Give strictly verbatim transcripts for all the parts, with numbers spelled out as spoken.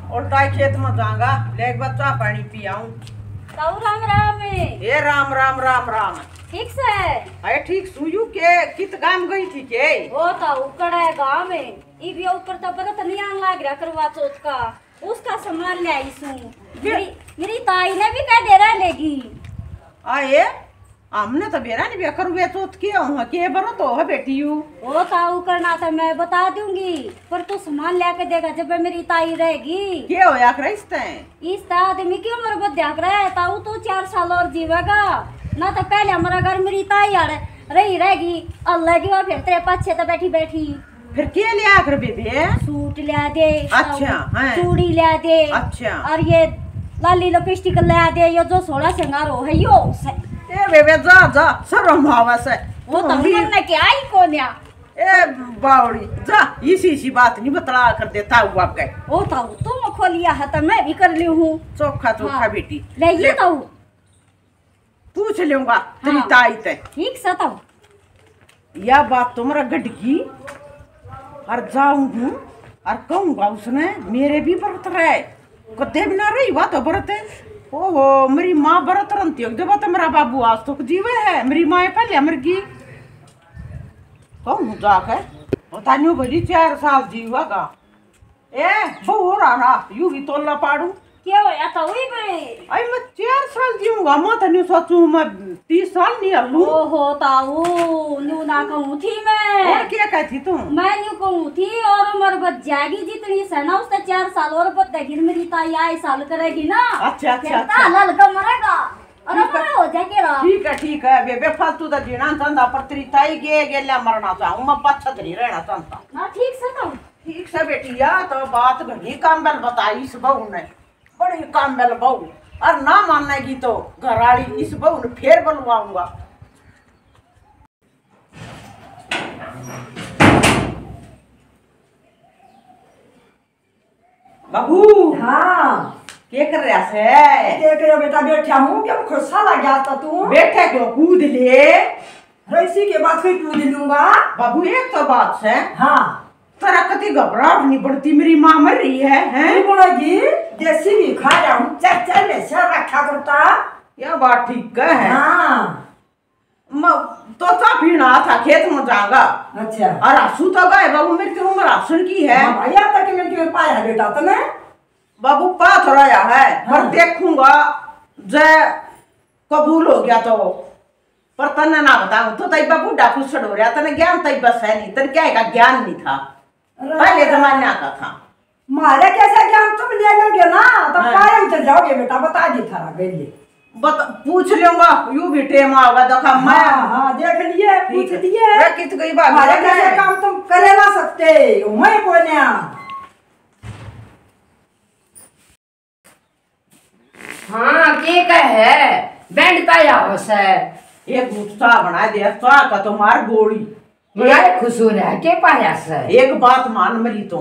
उल्टा ही खेत में जाऊंगा, ले एक बार चाय पानी पी आऊं। ताऊ राम राम। ए राम राम, राम राम। ठीक से? अरे ठीक सू, यू के कित काम गई थी के? वो ताऊ कड़ा है गांव में, इब ये ऊपर तो पता तो नहीं आन लाग रहा करवा चौथ का, उसका सामान ले आई सू। मेरी, मेरी ताई ने भी कह दे रहा लेगी। आए, हमने तो बेरा नहीं बेकर हुए, तो के हो, के बरत हो बेटी यू? ओ ताऊ, करना तो मैं बता दूंगी, पर तू सामान लेके देगा जब मेरी ताई रहेगी। के होया करे इस तै? इस तै आदमी की उम्र बढ़ जाया करे ताऊ, तू चार साल और जीवेगा, ना तो पहले हमारा घर मेरी ताई आड़े रही रहेगी, और लगी और फिर तेरे पाछे तो बैठी बैठी। फिर के लिया कर बेबे? सूट लिया दे, अच्छा, और हैं। चूड़ी लिया दे, अच्छा। और ये लाली लिपस्टिक लिया दे, ये जो सोलह सिंगार हो है यो से। ए बेबे जा जा, शर्म आवे से। वो तो तू भी हमने क्या ही कोन्या। ए बावड़ी जा, इसी इसी बात नहीं बतला कर देता हुआ के। ओ ताऊ, तुम खोलिया है तो मैं भी कर ली हूँ। चोखा चोखा हाँ। बेटी ले ये ले। ताऊ। पूछ लूंगा तेरी हाँ। ताई ते। ठीक से तो। या बात तो मेरा गडगी और जाऊं हूँ और कहूंगा उसने, मेरे भी व्रत रहे, कदे भी ना रही बात व्रत। ओहो, मेरी माँ व्रत रंती हो, जब तो मेरा बाबू आज तक जीवे है, मेरी माँ पहले मर गई। कहूँ जाके, पता नहीं भली चार साल जीवेगा। ए, बहू हो रहा ना, यू भी तोला पाड़ू। क्या होया ताऊ ही बे? आई मैं चार साल जीऊंगा, मैं तो न्यू सोचू मैं तीस साल नहीं हलू। ओहो ताऊ, न्यू ना कहूँ थी मैं। और क्या कहती तू? मैं न्यू कहूँ थी और उम्र बच जाएगी जितनी से ना, उससे चार साल और बच जाएगी, मेरी ताई आई साल करेगी ना। अच्छा, अच्छा, फिर अच्छा। ताला लगा मरेगा। और ठीक है। अपना हो जाए के रहा। ठीक है, ठीक है, बेबे फालतू तो जीना चाहता, पर तेरी ताई के गेल्या मरना चाहूँ, मैं पाछा तो नहीं रहना चाहता। ना ठीक से तो। ठीक से बेटी, या तो बात घणी काम्बल बताई इस बहू ने, बड़ी काम्बल बहू। और ना मानेगी तो घर वाली इस बहू ने फेर बुलवाऊंगा। बाबू। हाँ। के कर रहा से? के करो बेटा, बैठा हूँ, क्यों खुशा लग गया था तू? बैठे क्यों, कूद ले। रईसी के बाद फिर कूद लूंगा। बाबू, एक तो बात से। हाँ। तेरा कति घबराहट नहीं बढ़ती, मेरी माँ मर रही है, हैं? नहीं बढ़ेगी, देसी घी खा रहा हूँ, चर चर में से रखा करता। यह बात ठीक है। हाँ। म-, तो चा पीना था, खेत में जागा। अच्छा। और आंसू तो गए बाबू, मेरी तो उम्र आसन की है। हाँ भाई, आता कि मैं क्यों पाया बेटा तने? बाबू, पा तो रहा है, पर हाँ। देखूंगा, जय कबूल हो गया तो। पर तन्ने ना बताऊं, तो तैबा बूढ़ा फुसड़ हो रहा, तन्ने ज्ञान तैबा सै नहीं, तन्ने क्या है का ज्ञान नहीं था, अरे पहले जमाना का था। म्हारे कैसा ज्ञान तुम ले लोगे ना, तो हाँ। कायम चल जाओगे बेटा, बता दी थारा गैले। बत-, पूछ लूंगा, यू भी टेम आवा, देखा मैं। हाँ, हाँ, देख लिए, ठीक पूछ है। लिए। रे, कित गई बात म्हारे है? कैसे काम तुम करे ना सकते, मैं कोन्या। हाँ, के कहे? बैंड ताया हो से। एक गुस्सा बना दे, सा का तो मार गोली। यार, खुश हो रहा, के पाया से? एक बात मान मेरी तो,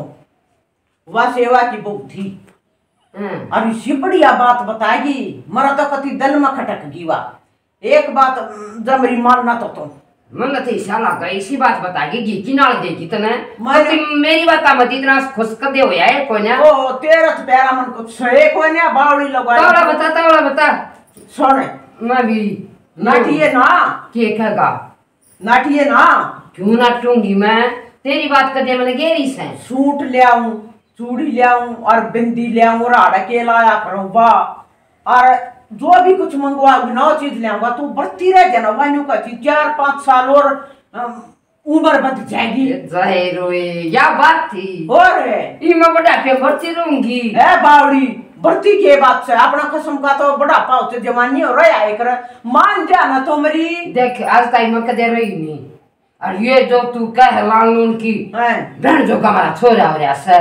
वह सेवा की बहू थी। हम्म। और इसी बढ़िया बात बताएगी, मरा तो कति दिल में खटक गई वा। एक बात, जब मेरी मानना तो तुम। मन तो ऐसा लगा, इसी बात बता के घी की नाल देगी तने। मैं तो तुम मेरी बात मत इतना खुश कर दे होया है कोई ना। ओ, तेरा तो प्यारा मन कुछ सहे कोई ना, बावड़ी लगा। तावड़ा बता, तावड़ा बता। सुन। मैं भी। नाटिए ना। के कहेगा? नाटिए ना। क्यों नाटूंगी मैं? तेरी बात कर दे मैंने गेरी से। सूट ले आऊं, चूड़ी ले आऊं और बिंदी ले आऊं और आड़ा के लाया करूं बा। और जो भी कुछ मंगवाओगी ना, वो चीज ले आऊंगा। तू बढ़ती रह जाना, वान्यू का चीज चार पांच साल और, अम, उम्र बढ़ जाएगी। ये जाहिर हुई, या बात थी। और है। ई मैं बुढ़ापे बढ़ती रहूंगी। ए बावड़ी, बढ़ती के बात से? अपना कसम का तो बुढ़ापा होते जवानी हो रहा है, एक मान जा ना तो मेरी। देख, आज ताई मैं कदे रही नहीं। और ये जो तू कह लान लून की, हैं। बहन जो का हमारा छोरा हो रहा से।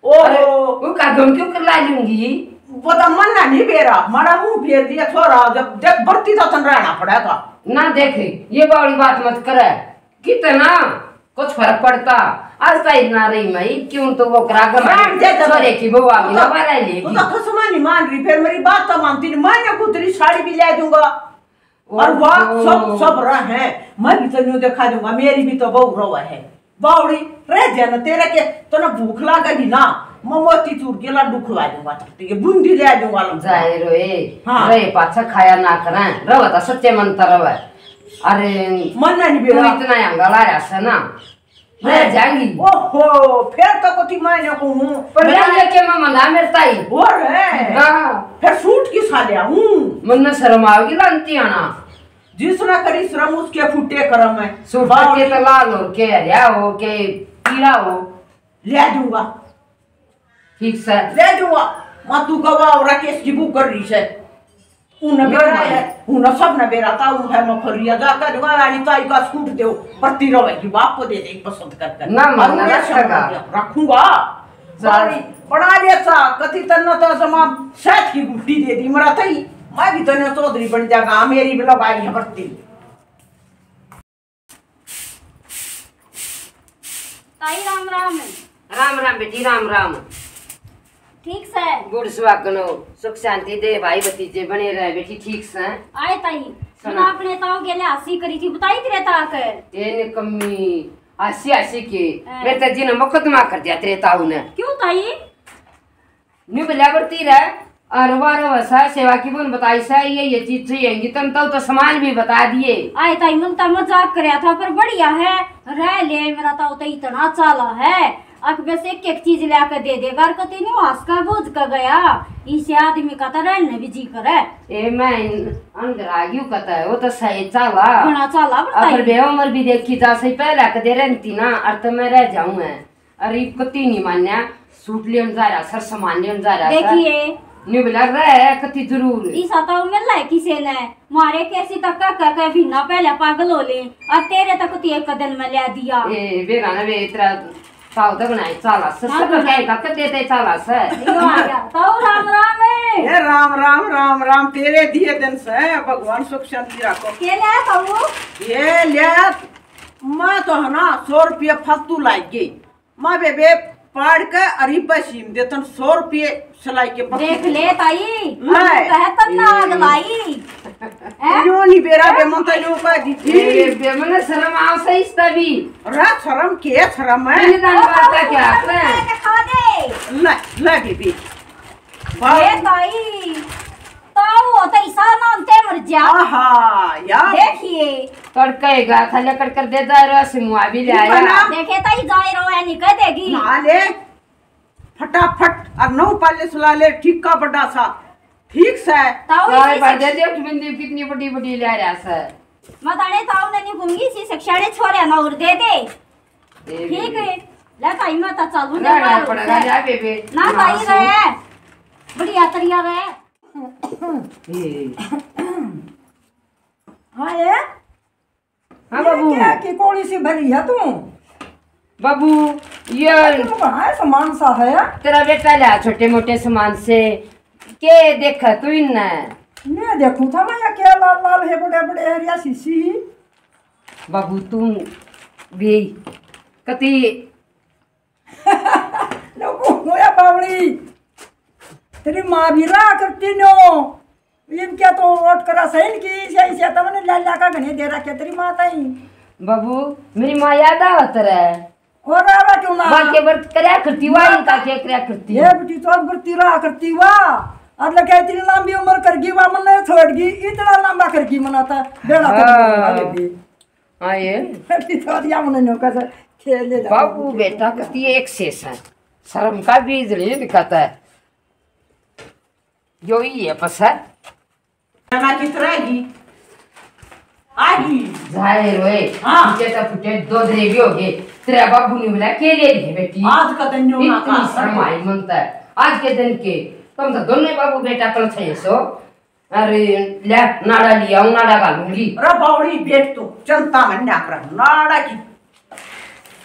ओहो। अरे, वो का गम क्यों कर ला लूंगी? वो तो मन ना नहीं बेरा, मारा मुंह फेर दिया छोरा, जब देख बढ़ती तो तन रहना पड़ेगा। ना देख, ये बावड़ी बात मत करे। कितना कुछ फर्क पड़ता। आज तो इतना रही मैं, क्यों तो वो करा कर रहन दे, छोरे की बहू आ गई ना, तू तो, बाहर आई तू लेगी। तो खसमा नहीं मान रही, फिर मेरी बात तो मानती नहीं। मैं ना खुद तेरी साड़ी भी ले दूंगा। और वाह, ओहो। सब, सब रहे हैं। मैं भी तन्नू दिखा दूंगा, मेरी भी तो बहू रवा है। बावड़ी, रह जा ना, तेरे के तो ना भूख लागेगी ना। मैं मोती चूर के लड्डू खवा दूंगा, तो ये बूंदी ले दूंगा, लड्डू। जाए रोए, हाँ। रहे पाछा खाया ना करें, रवा तो सच्चे मन तो रवा। अरे, मन नहीं तू बेरा। इतना अंगाला रहा से ना, रह जाएंगी। ओहो, फिर तो कोती मैं ना कहूँ। पर मैं ये के मैं मना मेरे ताई। और है। हाँ। फिर सूट किसा ले आऊं? मन्ने शर्म आओगी लानती आना। जिसने करी शर्म, उसके फूटे करम है। सूट बावली। के तो लाल हो, के हरिया हो, के पीला हो। ले दूंगा। ठीक से। ले दूंगा। मैं तू गवा और राकेश की बुक कर रही से। उन्हें ना बेरा माने। है, उन्हें सब ने बेरा था, उन्हें मखरिया जाकर दुआ रानी ताई का सूट दो, बरती रहेगी, बाप को दे देगी पसंद कर कर। ना और मानना उन्हें रखेगा। सब ने रखूंगा। चल। बड़ी, बड़ा ले सा, कथी तन्ना तो जमा शहद की गुट्टी दे दी, मरा थई। मैं भी तन्ने चौधरी बन जागा, मेरी भी लगाई है बरती। ताई राम राम। राम राम बेटी, राम राम। ठीक से? गुड़ सुहागनो, सुख शांति दे भाई, भतीजे बने रहे बेटी, ठीक से? आए ताई, सुना। सुना अपने ताऊ के लिए हंसी करी थी, बताई तेरे ताक। ए निकम्मी, हंसी हंसी के, हाँ। मेरे ते जी ने मुकदमा कर दिया तेरे ताऊ ने। क्यों ताई? न्यू बिला बरती रह, और वारो वसा सेवा की बुन बताई से, ये, ये चीज चाहिएगी, तन तो, तो सामान भी बता दिए। आए ताई, मन तो मजाक करया था, पर बढ़िया है, रह ले, मेरा ताऊ तो इतना चाला है, अक बस एक एक चीज लाके दे दे, कर को तीनों हंस का बोझ का गया, इसे आदमी का तो रहने भी जी करे। ए, मैं इन-, अंदर आ गई कहता है, वो तो सही चाला। घना चाला, पर अगर ताई। बेउम्र भी देखी जा सही, पहले कदे रहती ना, और तो मैं रह जाऊं है। अरे, कती नहीं मान्या, सूट लेन जा रहा सर, सामान लेन जा रहा सर। देखिए। न्यू बिला रहा है, कती जरूर। ईसा तो मिल रहा है किसे ने, मारे कैसी तक का, का, का भी ना पहले पागल हो ले, और तेरे तक तो एक दिन में ले दिया। ए, बेरा ना बे, इतना ताव तक नहीं चाला सर, हाँ, सब तो कह का, कह देते चाला सर। यो आ गया, ताऊ राम राम है। ए, राम राम, राम राम, तेरे दिए दिन से भगवान सुख शांति रखो। के ले ताऊ? ये ले, मैं तो है ना, सौ रुपया फालतू लाग गई। माँ बेबे पाड़ के अरी पे सीम दे तन सौ रुपये सिलाई के पत्ती देख ले ताई, ले। हम कहे तन ना आग लाई। हैं? यो नहीं बेरा बे, मन तो यो कह दी थी। ए, बे, मने शर्म आव से इस तभी। अरे शर्म के शर्म है? मैंने दान ओ, बात का क्या ओ, है? के खा दे। ले, ले बेबे। ए ताई, ताऊ होते ईसा नाम ते मर जा। आहा, यार। देखिए। कड़केगा, थले कड़कर दे जा रहा, सिमुआ भी ले आया। बना। देखे ताई, जाए रो है, नहीं कह देगी। ना ले, फटाफट, और नौ पाले सुला ले, ठीक का बड़ा सा। ठीक से। ताऊ सारे इसी भर दे दे, बिंदी कितनी बड़ी बड़ी ले रहा से। मत आने ताऊ ने नहीं घूमगी, इसी शिक्षा ने छोरे ना और दे दे। दे ठीक दे। है। ले ताई, मैं तो चालू रहना पड़ेगा, जा बेबे। ना ताई रहे। बढ़िया तरिया रहे। ए। हाँ, ये? हाँ, ये बाबू। क्या की कोली सी भरी है तू? बाबू, ये तू कहाँ है, सामान सा है? तेरा बेटा ले छोटे मोटे सामान से। के देख तू इन्ने? मैं देखूं था मैं, ये क्या लाल लाल है, बड़े बड़े है, या शीशी। बाबू, तू भी कती लोगों होया बावली, तेरी माँ भी रहा करती नो। इब क्या तो वोट करा सही की, इसे, इसे तो मैंने ला, ला का घने दे रखे तेरी माँ ताई। बाबू, मेरी माँ याद आवत रहे। और आवा क्यों ना? बाकी व्रत करया करती वा, माँ इनका ता-, के करया करती। ये बेटी तो व्रती रहा करती वा। आज लगे इतनी लंबी उम्र कर गई वा, मन्ने छोड़ गई, इतना लंबा कर गई मना था, बेड़ा कर हाँ। हाँ, ये। बेटी तो आज या मन्ने न्यों का सर खेल ले जा। बाबू, बेटा कती एक शेष है, शर्म का बीज नहीं दिखाता है। यो ही है पसर। ना किस तरह की? आ गई। जाए रोए। हाँ। फुटे तो फुटे, दो दरेगी हो गए। तेरा बाबू ने बोला, "के ले लिए बेटी?" आज का दिन जो ना इतनी का शर्म आई मनता है। आज के दिन के, तुम तो दोनों बाबू बेटा कल थे सो। अरे, ले, नाड़ा लिया, नाड़ा घालूंगी। अरे बावड़ी, बैठ तो, चिंता मत ना कर, नाड़ा की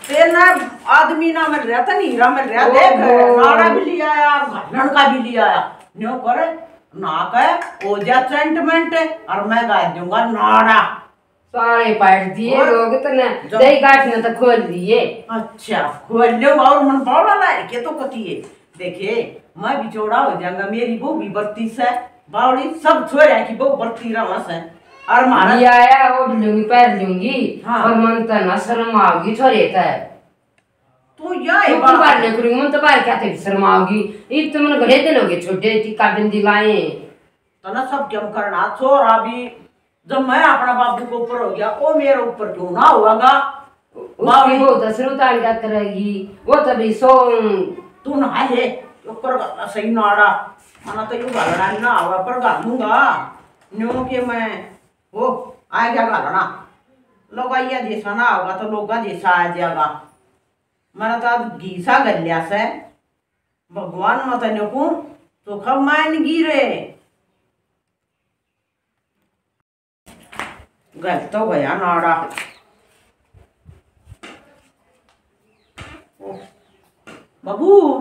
तेना आदमी ना मिल रहा था, हीरा मिल रहा, देख, ओहो। नाड़ा भी ले आया और घालण का भी ले आया। न्यो करे, ना कहे, "ओ जा सेंटिमेंट है, और मैं गा दूंगा नाड़ा।" सारे पाट दिए और लोग तने, जब दही गांठ ने तो खोल दिए। अच्छा, खोल लो, और मन बावड़ा ला के तो कती है। देखे, मैं भी चौड़ा हो जाऊंगा, मेरी बहू भी बत्तीस है, बावड़ी सब छोरा की बहू बत्ती रहा से। और मारा ले आया, ओढ़ लूंगी, पहन लूंगी, हाँ। और मन तो ना शर्म आओगी छोरे तै। तू या है तू बात। बाहर निकलूंगी, मैं तो बाहर क्या थे शर्माओगी? इब तो मैंने घणे दिन हो गए छोटे टीका बिंदी लाए। तो ना सब क्यों करना, छोरा भी जब मैं अपना बाबू के ऊपर हो गया, वो मेरे ऊपर क्यों ना होगा? उसकी बावली। वो तो श्रोता क्या करेगी, वो तो भी सो। तू ना है ऊपर का सही नाड़ा, मना तो यू घालना ना आवा, पर घालूंगा। न्यू के मैं वो आ गया घालना, लोग आइया जैसा ना होगा तो लोग जैसा आ जाएगा। मना तो आज घीसा गल्या से, भगवान मत न्यू को तो खब मान गिरे। गल तो गया नाड़ा। ओ, बाबू।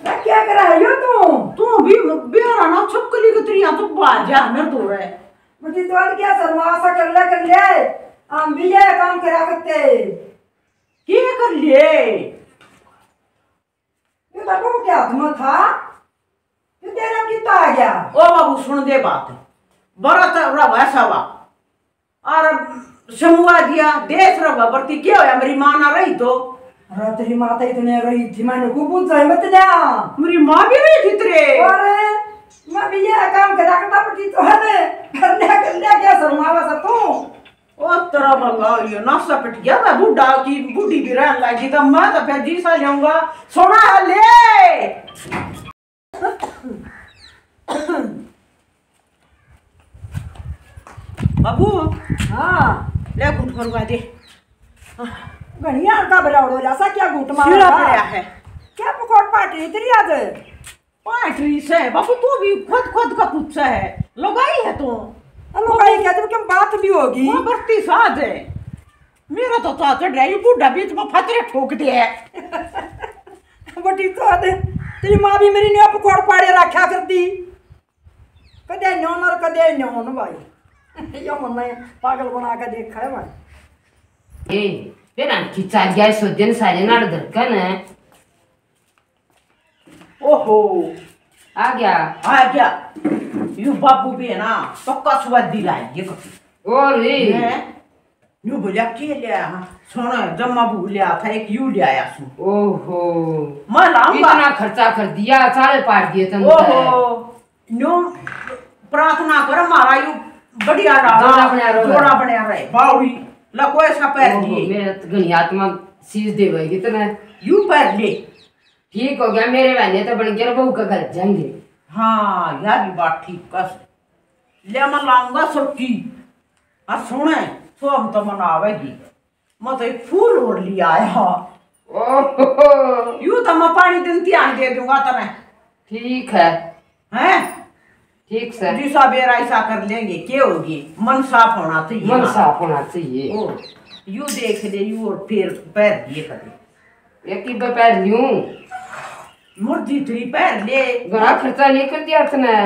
अरे क्या करा है यो तू? तू भी बेरा ना छपकली की तरिया तो बाहर जा मेरे दो रे। मुझे तो आज क्या शर्मा सा कर ले, कर ले। हम भी ये काम करा करते। क्या कर लिए? ये तो बाबू के हाथ में था, ये तेरा कितना आ गया? ओ बाबू, सुन दे बात, बरत रवा सवा, और समुआ दिया, देश रवा बरती, क्या होया? मेरी माँ ना रही तो? अरे, तेरी माँ तो इतने रही थी, मैंने को पूछा ही मत लिया। मेरी माँ भी रही थी तेरे? अरे, मैं भी ये काम करा करता, पर तू तो है, कर लिया, कर लिया, क्या शर्मावा सा तू? ओ तेरा भला हो गया, नासा पिट गया मैं, बूढ़ा की बूढ़ी भी रहन लगी, तो मैं तो फिर जीसा लेऊंगा। सोना है, ले। बाबू। हाँ। ले, घूट भरवा दे। घणिया का बराबर हो जा, सा क्या घूट मारा? सीढ़ा पड़ा है। क्या पकौड़ पाट रही तेरी आज? पाटरी से बाबू, तू भी खुद खुद का पूछा है, लुगाई है तू। अब लुगाई क्या, जब क्या बात भी होगी। वो बरती साज है। मेरा तो चा चढ़ रहा है, ये बूढ़ा बीच में फतरे ठोक दे है। बटी तो दे, तेरी माँ भी मेरी ने पकौड़ पाड़े रखा कर दी। कदे न्योन और कदे न्योन भाई। यो मन्ने पागल बना के देखा है भाई। ए, फिर आंखी चाल गया, सो दिन सारे नाड़ धड़कन है। ओहो। आ गया। आ गया। यू बाबू भी है ना, पक्का स्वादी लाई ये कभी। और रे। हैं? यू बोलिया, "के लिया?" हाँ, सोना जम्मा भू लिया था, एक यू ले आया सू। ओहो। मैं लाऊंगा। इतना खर्चा कर दिया, सारे पाट दिए तुमने। ओहो। न्यू प्रार्थना कर, म्हारा यू बढ़िया रहा, जोड़ा बण्या रहे। जोड़ा बण्या रहे। बावड़ी, ला कोई सा पैर ओहो, दिए। मेरा तो घणी आत्मा चीज देवेगी तने। यू पैर ले। ठीक हो गया, मेरे वाले तो बन गया, बहू का घर जाएंगे। हाँ, यार, ये बात ठीक कस। ले, मैं लाऊंगा सुर्खी। और सुने, सो हम तो मनावेगी। मैं तो एक फूल और लिया आया। ओहो। यू तो मैं पानी दिन ध्यान दे दूंगा तने। ठीक है। हैं? ठीक सर। जिसा बेरा ऐसा कर लेंगे, के होगी? मन साफ होना चाहिए मन ना। साफ होना चाहिए। ओ, यू देख ले, यू और फिर पैर दिए कभी। एक ही पे पैर लूं। मुर्दी तेरी पैर ले। घणा खर्चा नहीं कर दिया तने।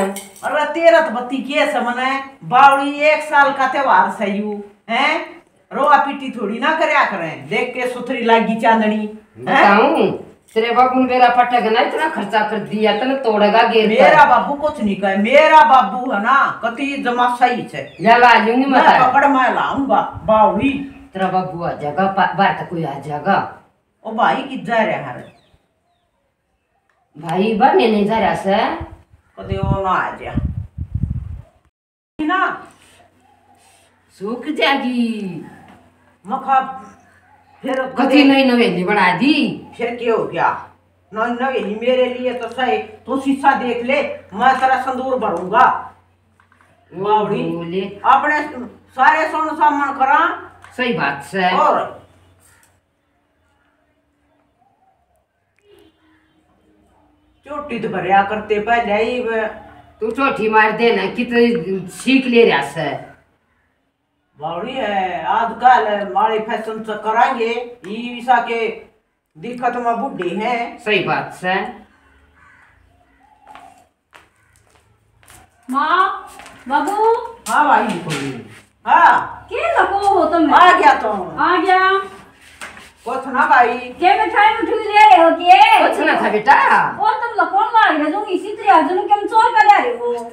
अरे तेरा तो बत्ती के से मने, बावड़ी एक साल का त्योहार सही यू, हैं? रोआ पीटी थोड़ी ना करया करें, देख के सुथरी लागी चांदनी, हैं? बताऊं, तेरे बाबू ने मेरा पटक ना इतना खर्चा कर दिया, तने तोड़ेगा गेर मेरा कर। बाबू कुछ नहीं कहे, मेरा बाबू है ना, कति जमा सही से। ले ला लूंगी मैं मैं तारे। पकड़ मैं लाऊंगा, बावड़ी। तेरा बाबू आ जाएगा, बा-, बाहर तक कोई आ जाएगा। ओ भाई, कित जा रहा है? भाई, बाहर नहीं जा रहा से। कदे वो ना आ जा। ना। सूख जाएगी। मखा, फिर कथी कदे नई नवेली बना दी? फिर क्या हो गया? नई नवेली मेरे लिए तो सही, तू शीशा देख ले, मैं तेरा संदूर भरूंगा। बावड़ी, बोले। अपने सारे सोन सामान करा। सही बात से। और चोटी तो भरया करते पहले ही वे। तू चोटी मार दे ना, कितनी सीख ले रहा से। बावड़ी है, आजकल माले फैशन से करांगे, ई विसा के दिक्कत में बूढ़े हैं। सही बात से। माँ, बाबू। हाँ भाई। हाँ। के लको हो तुम? आ गया तो। आ गया। कुछ ना भाई। के मिठाई उठाई ले रहे हो के? कुछ ना था बेटा। और तुम लकोन लाग रहे हो, इसी तरह आज के हम चोर कर रहे हो।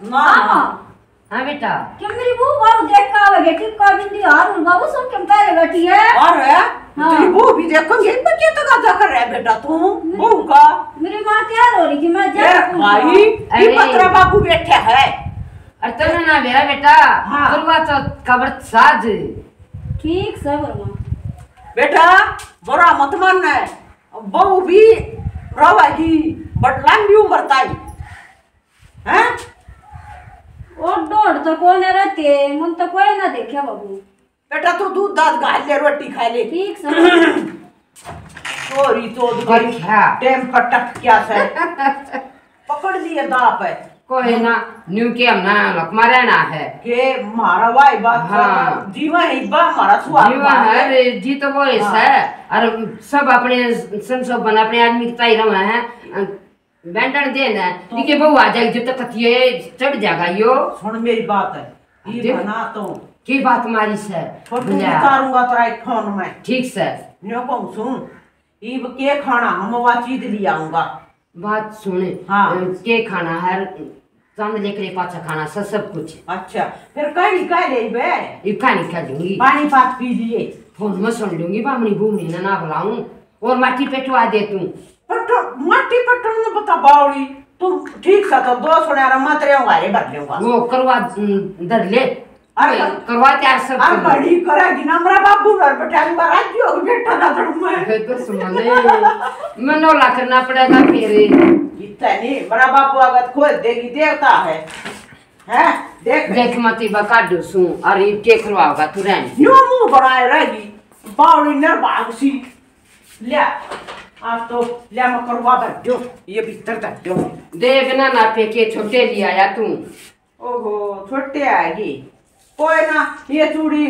ना। हाँ। हाँ बेटा। के मेरी बहू बाबू देख का आवे, टिक्का बिंदी हार उन बाबू सब के पैरे बैठी है। और है? हाँ। तेरी बहू भी देखो, ये बच्चे तो क्या कर रहा है बेटा तू? बहू का? मेरी माँ तैयार हो रही थी, मैं जा ए रही हूँ। भाई, अरे। ये पत्रा बाबू बैठा है। अरे तन्ने ना मेरा बेटा, हाँ। करवा चौथ का व्रत साज। ठीक से करवा। बेटा, बुरा मत मानना है, बहू भी रहेगी, but लंबी उम्र ताई। हैं? और डोड़ तो कौन रहते, मन तो कोई ना देखे बाबू। बेटा, तू दूध दाद घाल ले, रोटी खा ले। ठीक से। चोरी चोद गई, अच्छा। टेम पर टपकिया से। पकड़ लिए दाप है। कोई ना, न्यू के हम ना लकमा रहना है। के मारा भाई बात हाँ। जीवा है, बा मारा सुहाग जीवा मार है, ले। अरे जी तो वो ऐसा हाँ। है। और सब अपने संसोबन अपने आदमी की ताई रहा है। बैंटन दे ना, तो इके बहू आ जाएगी, जब तक कतिये चढ़ जाएगा यो। सुन मेरी बात है, ये देख, बना तो। की बात मारी से? फोटो बोला। उतारूंगा तेरा एक फोन में। ठीक से। न्यो कहूं सुन, इब के खाना हम वा चीज ले आऊंगा। बात सुने। हाँ। अ, के खाना है? चांद लेकर पाछा खाना से सब कुछ। अच्छा, फिर कहीं कह ले बे। इब कहीं कह दूंगी। पानी पात पी लिए। फोन में सुन लूंगी, बामणी बूमणी ने ना बुलाऊं। और माटी पेटवा दे तू। पट्टो, माटी पट्टो ने बता बावली, तू ठीक सा तो दो सुना रे मत रे हमारे भर लेऊंगा। वो करवा, उम, धर ले। अरे, करवा तैयार सब अरे, कर ले। बड़ी करेगी ना, मेरा बाबू घर बैठा है, मेरा राज्य हो बेटा ना धड़ू में। ये तो सुन ले, मनोला करना पड़ेगा फिर। इतना नहीं, मेरा बाबू अगर खोल देगी, देवता है। हैं? देख। देख मती बकाडू सू, और ये के करवाओगा तू रहने। न्यू मुंह बनाए रहेगी, बावली निर्भाग सी। ले, आज तो ले मैं करवा धर दो, ये भीतर धर दो। देख ना नापे के छोटे ले आया तू। ओहो, छोटे आएगी। कोई ना, ये चूड़ी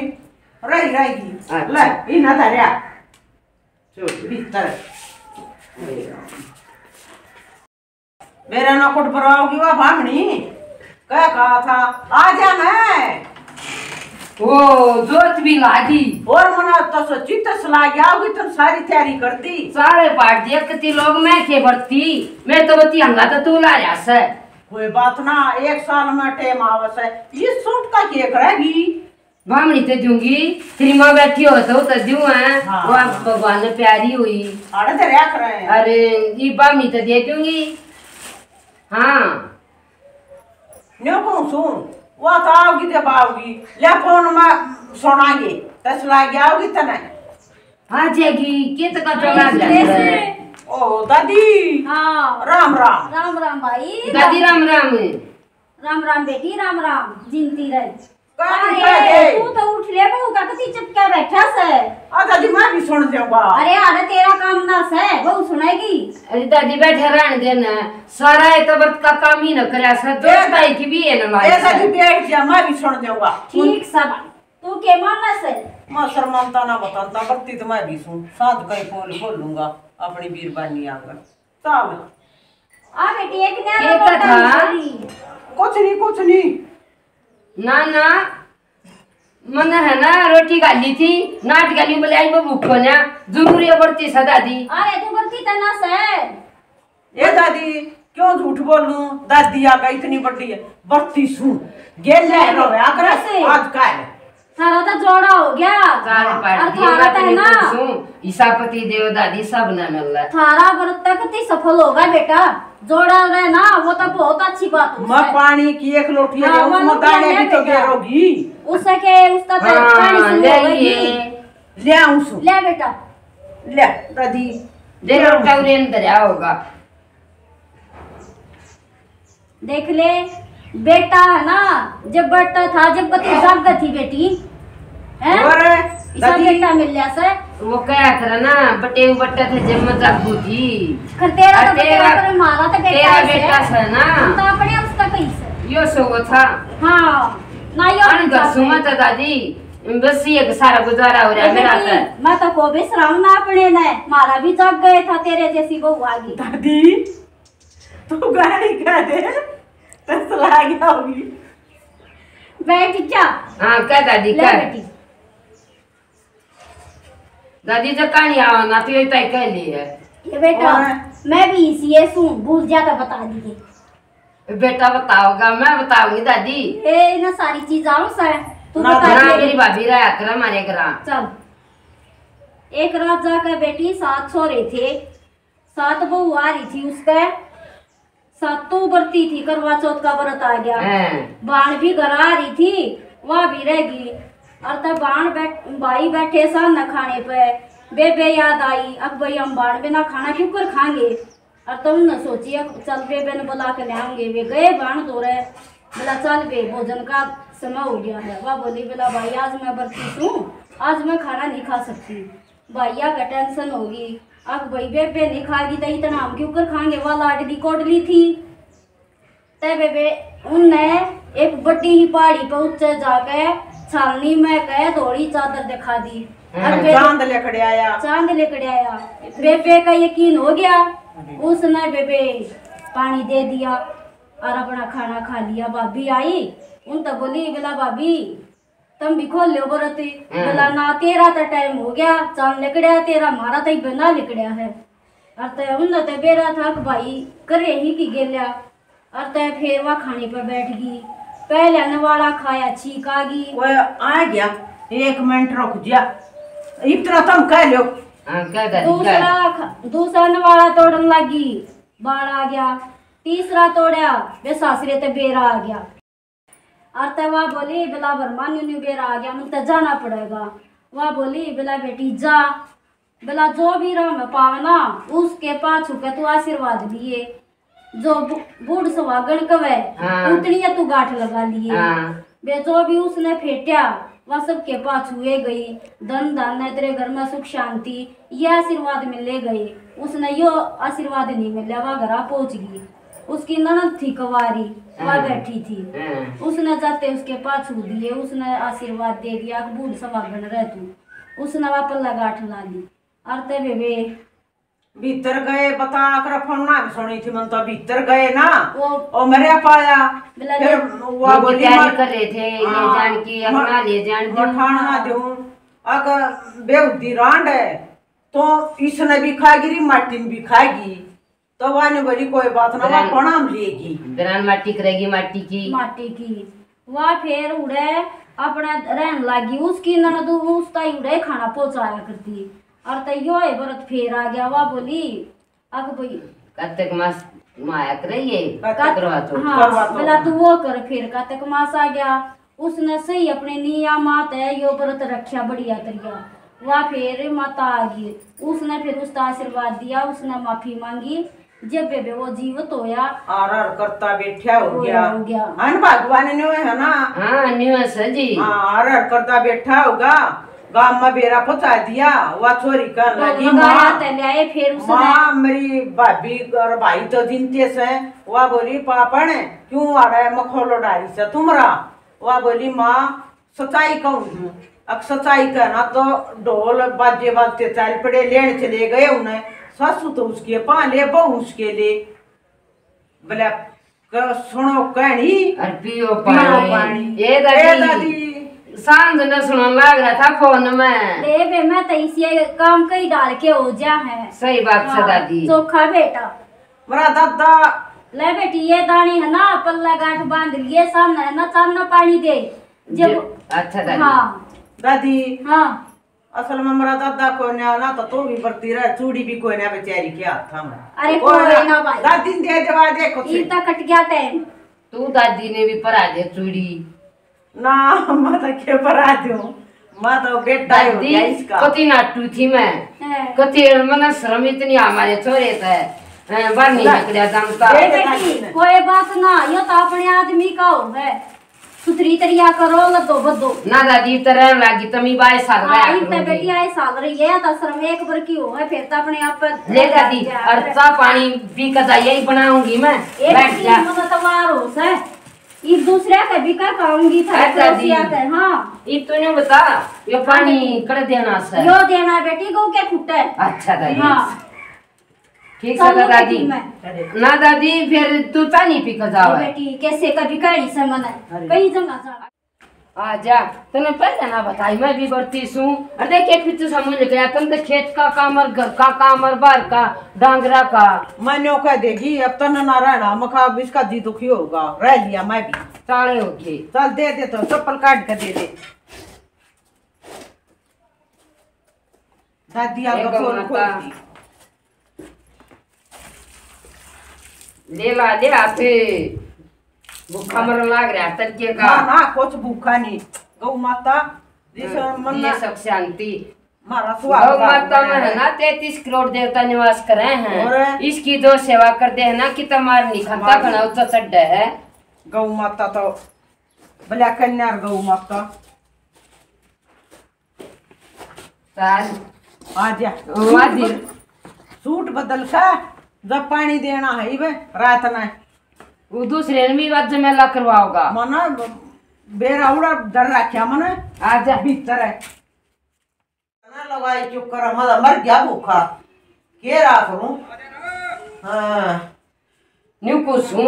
रही रहेगी। अच्छा। ले, इन्हें धरया। चल। भीतर। मेरा ना कुट पर आओगी वा भामनी, क्या कहा था, आ जा ना। ओ, जोत भी लागी। और मना तो सोची तस लागी आओगी, तुम सारी तैयारी कर दी। सारे पाट दिया कति लोग, मैं के बरती, मैं तो बती हंगा तो तू ला रहा से। कोई बात ना, एक साल में टेम आवे से, ये सूट का के करेगी? बामणी ते दूंगी, तेरी माँ बैठी हो तो, तो दूं है। हाँ। वो आप भगवान ने प्यारी हुई। आड़े ते रह करे। अरे, ये बामणी ते दे दूंगी। हाँ। न्यो कहूं सुन, वो तो आओगी जब आओगी, ले फोन में सुनाएंगे, तस लागी आओगी तने। आ जाएगी, के तो का चला अरे, जाता है। कैसे? ओ दादी। हाँ। राम राम। राम राम भाई। दादी राम राम। राम राम बेटी, राम राम। जिनती रहे। काटी अरे, काटे। तू तो उठ ले, बहू का कती चपका बैठा से। आ दादी, मैं भी सुन जाऊंगा। अरे, अरे, तेरा काम ना से, बहू सुनाएगी। अरे दादी, बैठे रहने देना, सारा ये तो व्रत का काम ही न करया से, दो ए, ताई की भी ये न लायक ए दादी, से। बैठ जा, मैं भी सुन जाऊंगा। ठीक सा भाई, तू के मानना से? मैं शर्मानता ना बतानता, बत्ती तो मैं भी सूं, साथ कहीं पोल खोल लूंगा अपनी बीरबानी आंगन। चल। आ बेटी, एक न्यारा ये तो लोटा था। नहीं चली। कुछ नहीं, कुछ नहीं। ना, ना, मन है ना, रोटी गाली थी, नाट गाली बोले, आई वो भूखो ना, जरूर ये बढ़ती सदा दी। अरे, तू बढ़ती तना से। ए दादी, क्यों झूठ बोलूं? दादी आके इतनी बड़ी है, बत्ती सूं। गेल ले रो, आकर कैसे? आज का है? थारा तो जोड़ा हो गया। चार हाँ। पार्टी और थारा तो है ना। ईसापति देव दादी सब ने मिल रहा है। थारा व्रत तक ती सफल होगा बेटा। जोड़ा रहे ना, वो तो बहुत अच्छी बात हो मैं है। पानी की एक लोटी हाँ, ले, वो उसमें लोग दाने लेने भी तो बेटा। गिरोगी। उसे के, उसका तो हाँ, पानी शुरू ले होगा ये। ही। ले आऊं सु। ले बेटा। ले, दादी। दे ले आऊं। लोटा उरे अंदर आ होगा। देख ले, बेटा है ना, जब बेटा था, जब बती जाग थी बेटी, हैं? और इसा दादी बेटा मिल लिया से। वो कहा करे ना, बटेऊ बट्टा थे जब मैं जागू थी। खर तेरा और तो तेरा, बेटा करे, मारा तो बेटा तेरा है से। बेटा से ना। हम तो अपने उसका कहीं से। यो सो वो था। हाँ, ना यो अन बेटा गसु से। मत दादी, बस ये सारा गुजारा हो रहा अरे मेरा बेटी, तो। मैं तो को विश्राम ना अपने ने, मारा भी जाग गए था तेरे जैसी बहू आ गई। दादी, तू गाली कह दे, तस लाग गया होगी। बैठ जा। हाँ, कह दादी, ले कह। बेटी। दादी, जो कहानी आवा ना, तू ये तय कह ली है। ये बेटा, और? मैं भी इसी ये सूं, भूल जा तो बता दिए। बेटा बताओगा, मैं बताऊंगी दादी। ए, इन्हें सारी चीज आओ सर, तू ना, बता ना, दे। मेरी भाभी रहा कर हमारे घर। चल। एक राजा के बेटी सात छोरे थे, सात बहू आ रही थी उसके, सातों बरती थी, करवा चौथ का व्रत आ गया। हैं। भाण भी घर आ रही थी, वह भी रह गई। और तब भाण बैठ, भाई बैठे सा न खाने पे, बेबे याद आई, अब भाई हम भाण बिना खाना क्यों कर खाएंगे? और तो उनने सोची, अब चल बेबे ने बुला के ले आऊंगे। वे गए भाण धोरे, बोला, चल बे, भोजन का समय हो गया है। वह बोली, बोला, भाई, आज मैं बरती हूँ, आज मैं खाना नहीं खा सकती। भाइया का टेंशन होगी, अब भाई बेबे नहीं खागी तो इतना हम क्यों कर खाएंगे? वह लाडली कोडली थी। तै बेबे उनने एक बड़ी ही पहाड़ी पे ऊंचे जाके छालनी में कह धोली चादर दिखा दी। हाँ। और बेबे चांद लेकड़े आया। चांद लेकड़े आया। बेबे का यकीन हो गया, उसने बेबे पानी दे दिया और अपना खाना खा लिया। भाभी आई, उन तो बोली, बोला, भाभी, तम भी खोल लो व्रत। हाँ। बोला, ना, तेरा तो टाइम हो गया, चांद लिकड़या तेरा, म्हारा तो इब ना लिकड़या है। और तै उन्हें तो बेरा था कि भाई करे ही की गेल्या। और तै फिर वह खाने पर बैठ गई। पहले ने वाला खाया, छींक आ गई। वो आ गया, एक मिनट रुक जा, इतना तुम कह लो। हाँ, कह दे, दूसरा कह। ख-, दूसरा ने वाला तोड़न लगी, बाल आ गया। तीसरा तोड़ा, वे सासरे ते बेरा आ गया। और तै वा बोली, "बेला भर मान्यू न्यू बेरा आ गया, मन तै जाना पड़ेगा।" वा बोली, "बेला बेटी जा, बेला जो भी राह में पावे ना, उसके पाछू के तू आशीर्वाद लिए, जो बू-, बूढ़ सुहागण कवे, हाँ। उतनी है तू गांठ लगा लिए। हाँ। बे जो भी उसने फेट्या, वा सबके पाछू ए गई। धन धान्य, तेरे घर में सुख शांति, ये आशीर्वाद मिले गए। उसने यो आशीर्वाद नहीं मिला, वा घरा पहुंच गई।" उसकी ननद थी कुंवारी, वा हाँ। बैठी थी। हाँ। उसने जाते उसके पाछू दिए, उसने आशीर्वाद दे दिया कि बूढ़ सुहागण रह तू। उसने वा पल्ला गांठ ला ली। और ते बेबे भीतर गए, बता कर फोन ना सुनी थी, मन तो भीतर गए ना, वो ओ मरया पाया। बोला फिर ले। वा उनकी बोली तैयारी मार-, कर रहे थे, ले हाँ, जान की, अपना ले जान दूं। मठान ना दूं। अगर बेहुदी रांड है, तो इसने भी खाएगी री, माटी ने भी खाएगी। तो वा ने बोली, "कोई बात ना, वा ग्रहण, कोना में लेगी?" ग्रहण माटी करेगी, माटी की। माटी की। वा फेर उड़े अपना रहन लागी। उसकी ननद उस ताई उड़े खाना पहुंचाया करती। और तो यो है व्रत फेर आ गया। वा बोली, "अक भाई, कतक मास माया करे ये, कत-, करवा चौथ।" हाँ, करवा चौथ। बोला, "तू वो कर।" फिर कतक मास आ गया। उसने सही अपने नियमात है यो व्रत रखा बढ़िया तरिया। वा फिर माता आ गई, उसने फिर उसका आशीर्वाद दिया, उसने माफी मांगी। जब बेबे वो जीवित होया, हर हर करता बैठा हो गया। हो गया। है ना, भगवान ने है ना? हाँ, न्यू है सर जी। हाँ, हर हर करता बैठा होगा, गांव में बेरा पहुंचा दिया। वा छोरी कहने लगी, "माँ, ते ल्याए फिर उसने।" माँ, मेरी भाभी और भाई तो जिनते से, वा बोली, "पापण क्यों आड़ा मखौलो डारी से तुमरा?" वा बोली, "माँ, सच्चाई कहूँ हूँ, अक सच्चाई कहना तो ढोल बाजे बाजते चल पड़े, लेन चले गए उन्हें। सासू तो उसके पा ले, बहू उसके ले। बोले, क-, सुनो कहनी, अर पियो पियो पानी।" पानी। ए दादी, ए दादी। सांझ ने सुनन लाग रहा था फोन में। दे बे, मैं तो इसी काम कई डाल के हो जा है। सही बात से हाँ, दादी। चोखा बेटा। मेरा दादा। ले बेटी, ये दाने है ना, पल्ला गांठ बांध लिए, सामने है ना, चांदना पानी दे। जब जे-, अच्छा दादी। हाँ। दादी। हाँ। असल में मेरा दादा कोई ना, ना तो तू भी बरती रह, चूड़ी भी कोई ना बेचारी के हाथ में। अरे कोई कोई ना। ना भाई। दादी ने दे देवा, देखो ये तो कट गया टाइम। तू दादी ने भी परा दे चूड़ी। ना, मैं तो के परा दूं, मैं तो बेटा ही हो दादी, गया इसका। कति नाटू थी मैं, हैं। कति मने शर्म इतनी हमारे छोरे थे, हैं, बाहर नहीं ना। निकलिया जानता। ए बेटी, कोई बात ना, यो तो अपने आदमी का हो है। सुथरी तरिया करो, लदो बदो। ना दादी, तो रहन लागी, तमी बाय साल हाँ, रहा इतने करूंगी। बेटी आए साल रही है, तो शर्म एक बार की हो है, फिर तो अपने आप पर ले दादी, और चाह पानी पी के जाइए, बनाऊंगी मैं, एक बैठ जा। मने तो वार हो से। ये दूसरा के भी कर पाऊंगी था, अच्छा जी। पड़ोसिया के, हाँ। ये तूने बता, यो पानी कर देना से। यो देना बेटी, गऊ के खुट्टे। अच्छा दादी। हाँ। ठीक से चलो दादी। बेटी, मैं। ना दादी, फिर तू चाह नहीं पी के जावे। बेटी, कैसे कभी कही से मने, अरे। कहीं जगह जा। आ जा, तने पहले ना बताई, मैं भी बरती सूं। अरे देख, एक पीछे समूह निकला, तन तो खेत का काम और घर का काम और बाहर का, डांगरा का। मैं न्यो कह देगी, अब तने ना रहना, मखा अब इसका जी दुखी होगा, रह लिया मैं भी। चाले हो गए। चल दे दे तो, चप्पल काट के दे दे। दादी आगे ये गौ फोन माता। खोलती। ले ला, ले आ, फिर भूखा मरन लाग रहा तड़के का। ना, ना, कुछ भूखा नहीं। गौ माता, जिस हम्म, मन ये ना सब शांति। मारा सुहाग गौ माता में है ना तैंतीस करोड़ देवता निवास करे हैं। और? इसकी जो सेवा कर दे है ना कि तुम्हारा नहीं खाता, मार। घना ऊंचा चढ़ है। गौ माता तो भला कन्या और गौ माता। ताज। आ जा। ओ, आ जी। सूट बदल के जब पानी देना है इबे रात में। वो दूसरे ने भी आज मेला करवाओगा। मना बेरा उड़ा डर रखा मने। आ जा। भीतर है। ना लगाई चुप कर, मजा मर गया भूखा। के राख लूं? हाँ। न्यू को सूं।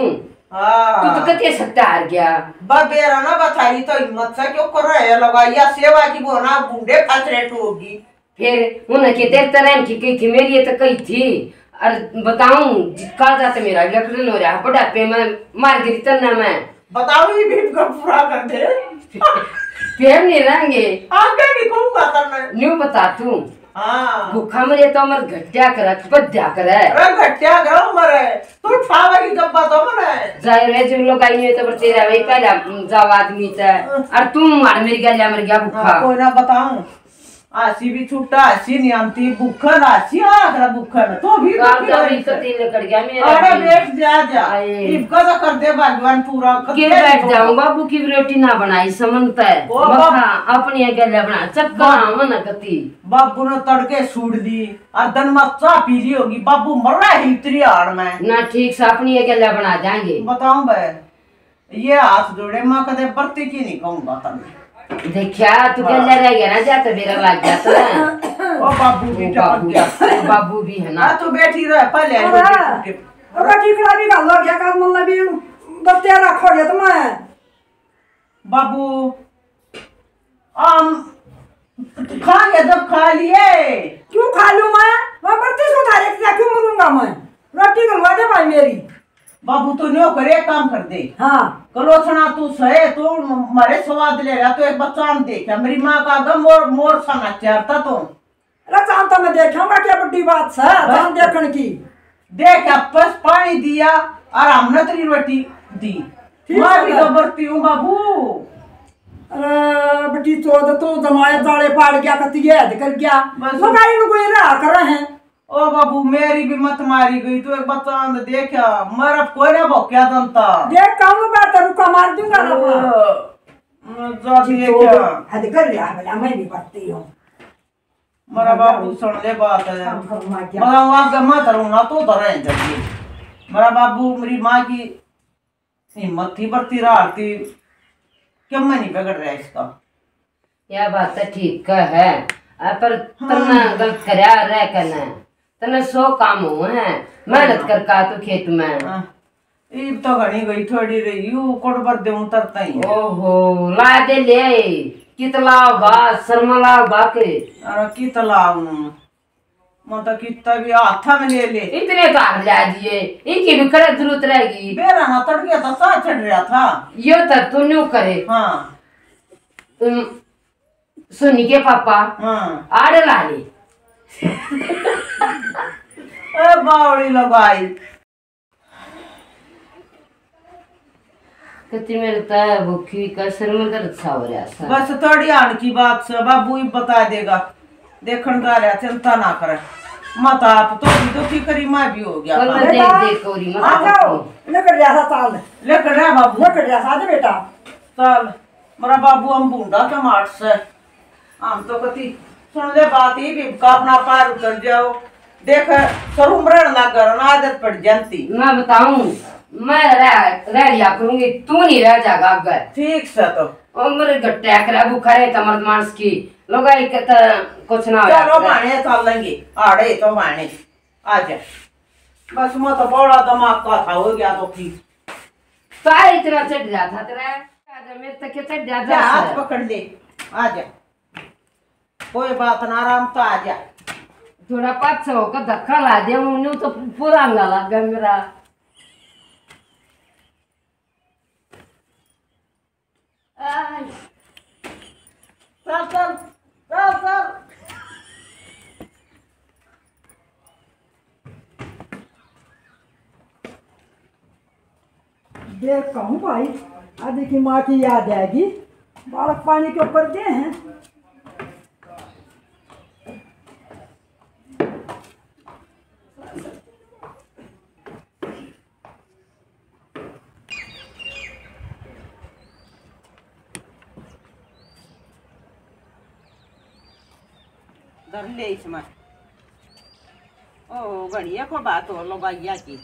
हाँ। तू तो कते सकता हार गया। बा बेरा ना बथारी तो हिम्मत से क्यों कर रहे हो लगाई? या सेवा की बोना बूंडे खतरे टोगी। फिर उन्हें के देर तरह की कही थी, मेरी ये तो कही थी। और बताऊं, काल रात मेरा भी लकड़न हो रहा, बुढ़ापे में मार गिरी तन्ना में। बताओ, ये भी इनका पूरा कर दे। फिर नहीं रहेंगे। आगे भी कहूंगा तन्ने। न्यू बता तू। हाँ। भूखा मरे तो अमर घटिया करे, बद्या करे। अरे घटिया करो मरे। तू ठावा की गप्पा तो मरे। जाए रे, जो लोग आई हुए तो पर तेरा वही पहला जाओ आदमी ते। और तू मार मेरी गल्या मर गया भूखा। हाँ, कोई ना बताऊं। आसी भी छूटा, आसी नहीं आती, भूखन आसी, आखरा भूखन, तो भी काल दुखी का होई भी से। तो तीन लकड़ गया मेरा अरे भी। बैठ जा, जा। आए। इबका तो कर दे भगवान पूरा, कर के दे बैठ इनको। जाऊं बाबू की रोटी ना बनाई समन तै। ओ मखा बाप। अपनी अकेले बना, चक्कर बा-, आवन कती। बाबू ने तड़के सूड़ दी, और दन में चाह पी ली होगी, बाबू मर रहा है इतरी हाड़ में। ना ठीक से अपनी अकेले बना जाएंगे। बताऊं बे, ये हाथ जोड़े, मैं कदे बरती की नहीं कहूंगा तन्ने। देखा, तू हाँ। गले रह गया ना, जा तो बेरा लग गया तो। ओ बाबू भी ओ टपक बाबू, गया। ओ बाबू भी है ना। हाँ, तू बैठी रह, पहले अरे, रोटी फूके। अरे, टिकड़ा भी घाल गया, काल मल्ला भी बत्तियां रखोगे तो मैं। बाबू, आम खा ले, जब खा लिए। क्यों खा लूं मैं? मैं बरती सु थारे क्या क्यों मरूंगा मैं? रोटी बनवा दे भाई मेरी। बाबू, तू न्यो करे, काम कर दे। हाँ। कलोसना तू सहे, तू मारे स्वाद ले रहा, तू एक बच्चा ने देखा, मेरी माँ का आगे मोर, मोर सा नाचा था तू। अरे चांद तो मैं देखा, मैं क्या बड़ी बात से, बस। चांद देखने की। देख, बस पानी दिया और हमने तेरी रोटी दी। ठीक मैं है भी तो ना। बरती हूँ बाबू। अरे बड़ी चौथ, तू जमाए जाले पाड़ गया, कती ये हद कर गया। बस। मगाई में कोई रहा करे हैं। ओ बाबू, मेरी भी मत मारी गई, तू एक बार चांद देखा, मर अब कोई ना भौंक्या दंता। देख, कहूँ बात रुका मार दूंगा ना अपना। ओ, जा देखा। हद कर लिया, भला मैं भी बरती हूँ। मेरा बाबू सुन ले बात है। काम करूँ मैं क्या? मेरा बाप का मैं धरूँ ना, तो धरे हैं जल्दी। मेरा बाबू, मेरी माँ की हिम्मत थी, बरती रहा थी, क्यों मैं नहीं बिगड़ रहा इसका? यह बात तो ठीक है, आ, पर हाँ। तन्ने गलत करया रह कने, तन्ने सौ काम हुए हैं, मेहनत हाँ। कर का तू खेत में। हाँ। ईब तो घणी गई, थोड़ी रही, यू कोड पर देऊं तरता ही। ओहो, ला दे ले, कित लाओगा, शर्मा लाओगा के? अरे कित लाऊं? मैं तो कितना भी हाथा में ले ले। इतने तो हाथ ला दिए, इनकी भी करे जरूरत रहेगी। बेरा ना तड़के तो सा चढ़ रहा था। यो तो तू न्यू करे। हाँ। तुम सोनी के पापा हाँ। आड़े ला ले। ए बावड़ी लो भाई। कति मेरे तै भूखी का सिर में दर्द सा हो रहा सा। बस थोड़ी हाल की बात से बाबू ही बता देगा। देखण जा रहा, चिंता ना करे। मत आप तो भी दुखी करी, मैं भी हो गया कल था। देख बेटा, देख कोरी मत आ जाओ। लेकर जा सा चाल। लेकर जा बाबू। लेकर जा सा, आ जा बेटा। चल, मेरा बाबू हम भूंडा के माट से। हम तो कती सुन ले बात ही भी का अपना पार उतर जाओ। देख, सरूम रहन लाग कर ना आदत पड़ जानती। मैं बताऊं, मैं रह, रह लिया करूंगी, तू नहीं रह जाएगा अब। ठीक से तो। ओ मेरे गट्टे करे भूखा रहे था मर्द मानस की। लोग एक तो कुछ ना होया चलो करे। भाणे चल लेंगे, आड़े तो भाणे। आ जा। बस मैं तो बड़ा दिमाग का था, हो गया तो ठीक। तारे इतना चढ़ रहा था तेरा। आ जा, मेरे तक के चढ़ जा, जा, जा हाथ से। पकड़ ले। आ जा। कोई बात ना, आराम तो आ जा। थोड़ा पाछा होकर धक्का ला दे, उन्हें तो पूरा अंगा लग गया मेरा। आय। चल, चल, चल, चल। ये कहूँ भाई, आदि की माँ की याद आएगी। बालक पानी के ऊपर दे हैं। धर ले इसमें। ओ, घड़िया को बात हो लो भैया की।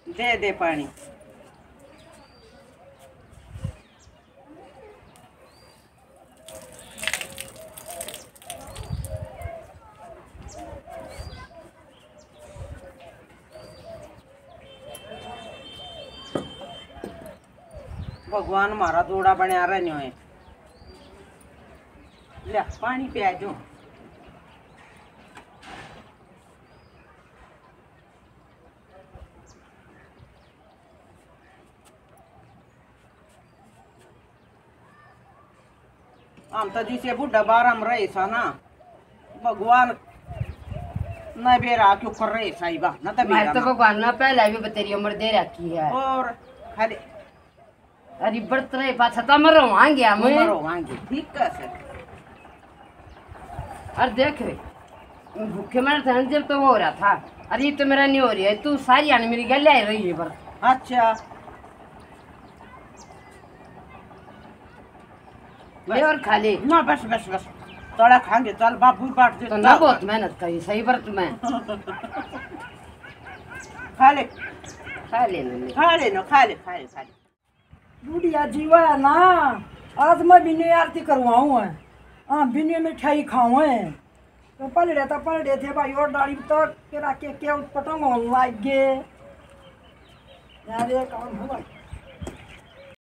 दे दे पानी। भगवान म्हारा जोड़ा बनया रहने होए। ले पानी पिया जो। हम तो जिसे बुढ़ा बारह में रहे सा ना, भगवान न बेरा क्यों कर रहे सा, इबा न तो मैं बेरा तो ना। भगवान ने पहले भी बतेरी उम्र दे रखी है। और खाली अरे बरत रहे पाछा तो मरो वांगे हम। मरो वांगे, ठीक है सर। और देख, भूखे मर था जब तो वो हो रहा था। अरे ये तो मेरा नहीं हो रही है, तू सारी आने मेरी गल आई रही है पर। अच्छा। ले और खा ले। ना बस बस बस, थोड़ा खाएंगे। चल बाबू बैठ दे, तो ना चल। बहुत मेहनत करी सही बरत में। खा ले। खा ले ना ले। खा ले ना, खा ले, खा ले, खा ले। बुढ़िया जीवा है ना, आज मैं बिन्ने आरती करवाऊँ है। हाँ, बिन्ने मिठाई खाऊँ है। तो पलड़े तो पलड़े थे भाई, और डाली तक के राखे के उटपटांग होने लग गए। यार ये काम है भाई।